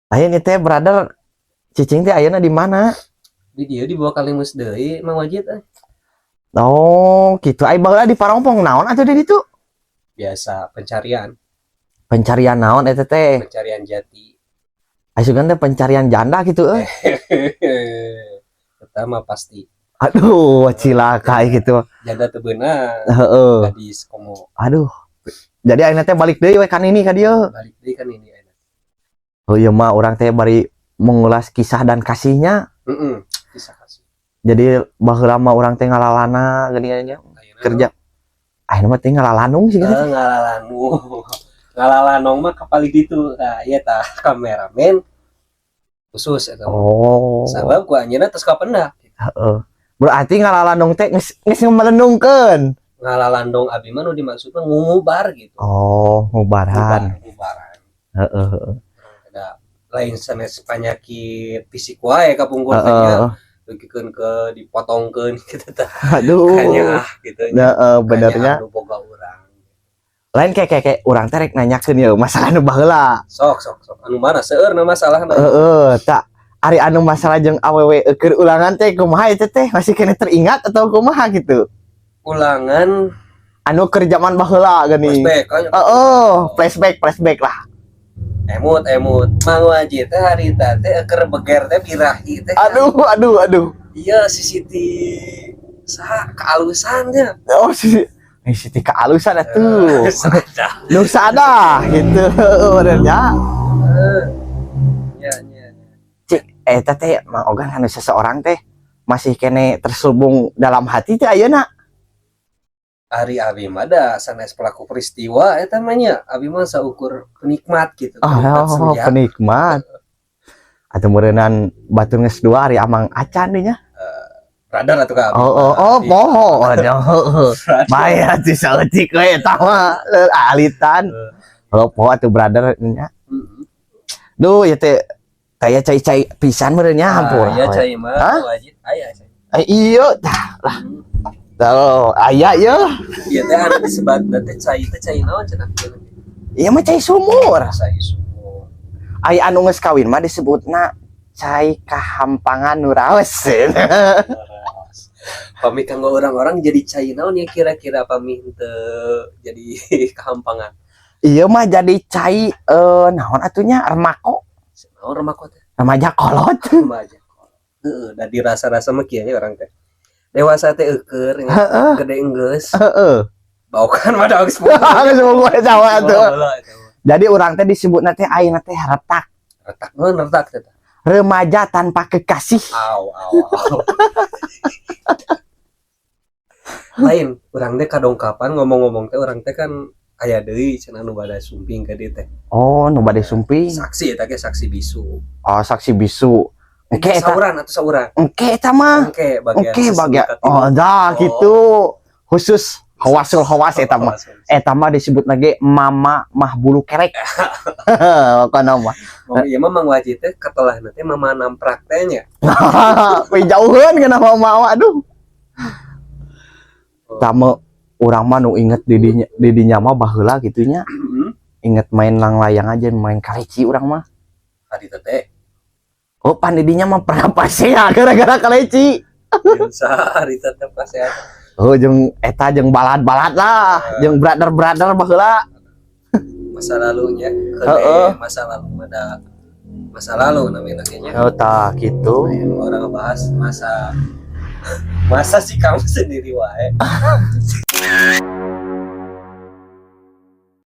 Ayeuna teh, brother, cicing teh ayeuna di mana? Di dieu, di bawah kalimus deui, Mang Wajid eh. Oh, gitu. Ai baheula di Parongpong naon atuh di ditu? Biasa, pencarian. Pencarian naon eta teh? Pencarian jati. Ai sugan teh pencarian janda gitu euy. Pertama pasti. Aduh, cilaka gitu. Janda teu beunang. Gadis komo. Aduh. Jadi ayeuna teh balik deui we kan ini ka dieu. Balik deui kan ini enak. Oh iya mah, urang teh bari mengulas kisah dan kasihnya. Heeh. Kisah kasih. Jadi baheula mah urang teh ngalalana geuningan nya Ayeuna kerja. Ayeuna mah teh ngalalanung sih gitu. Eh, ngalalanung. Ngalalanong mah kapali ditu. Nah, ieu tah kameramen khusus eta mah. Oh. Sabab ku anjeunna tos kapendak. Heeh. Berarti ngalalandong teh geus geus melenungkeun. Ngalalandong abi mah nu dimaksud mah ngubar gitu. Oh, ngubaran. Ngubar, ngubaran. Heeh. Ada lain sanes penyakit fisik wae kapungkur teh nya. Dugikeun ke dipotongkeun gitu tah. Aduh. Kanya ah gitu nya. Heeh, benernya. Kanya anu boga urang. Lain kayak kayak kayak urang teh rek nanyakeun ieu masalah nu baheula. Sok sok sok, anu mana seueurna masalahna? Heeh, tak ari anu masalah jeung awewe keur ulangan teh kumaha itu teh, masih kena teringat atau kumaha gitu? Ulangan? Anu keur zaman baheula geuning. Flashback kan? Heeh, flashback flashback lah. Emut emut, Mang Wajid teh harita teh keur beger teh birahi teh. Aduh, aduh, aduh. Iya, si Siti saha kealusannya. Oh, si Siti kealusan atuh. Sada. Nu sada gitu benernya. Ya ya ya. Cik, eta teh Mang Ogan, anu seseorang teh masih kene terselubung dalam hati teh ayeuna? Ari abi mah da sanes pelaku peristiwa eta mah nya, abi mah saukur penikmat gitu, penikmat Oh, senja. Penikmat. Atau meureunan batur geus dua ari amang acan deui nya. Brother atuh ka abi. Oh, Abi. Poho. Aduh. Bae atuh saeutik we eta mah alitan. Oh, poho atuh brother nya. Duh, ya teh kayak cai-cai pisan meureun nya, hampura. Aya cai mah. Hah? Wajib aya cai. Eh, iya tah lah. Tuh, aya ye. Ieu teh anu disebatna teh cai teh cai naon cenah? Ieu mah cai sumur. Cai sumur. Aya anu geus kawin mah disebutna cai kahampangan nu raos. Pami kanggo orang-orang jadi cai naon ya kira-kira, pami henteu jadi kahampangan? Ieu mah jadi cai naon atunya, remako. Naon remako teh? Remaja kolot. Remaja. Heeh, da dirasa-rasa mah kieu nya urang teh. Dewasa teh eueur nya, gede enggeus. Baukan mah da geus. Geus bogo eta mah atuh. Baheula eta mah. Jadi urang teh disebutna teh ayeuna teh retak. Retak naon retak teh? Remaja tanpa kekasih. Au au au. Lain, urang teh kadongkapan ngomong-ngomong teh urang teh kan aya deui cenah nu bade sumping ka dieu teh. Oh, nu bade sumping. Saksi eta ge, saksi bisu. Oh, saksi bisu. Engke eta. Sauran atau sauran? Engke eta mah. Engke bagian Engke bagian. season katilu. Oh, dah gitu. Khusus hawasul hawas eta mah. Eta mah disebut lagi mama mah bulu kerek. Pokona mah. Mau ieu mah Mang Wajid teh katelahna teh mama namprak teh nya. Jauheun kana mama, aduh. Tama urang mah nu inget didinya didinya mah baheula gitu nya. Inget main langlayang aja, main kaleci urang mah. Harita teh. Oh, pan didinya mah pernah pasea gara-gara kaleci. Biasa harita teh pasea. Oh, jeung eta jeung balad-balad lah, jeung brother-brother baheula. Masa lalunya. Heeh. Masa lalu mah da masa lalu namanya kayaknya. Oh, tah gitu. Orang ngebahas masa masa sih kamu sendiri wae.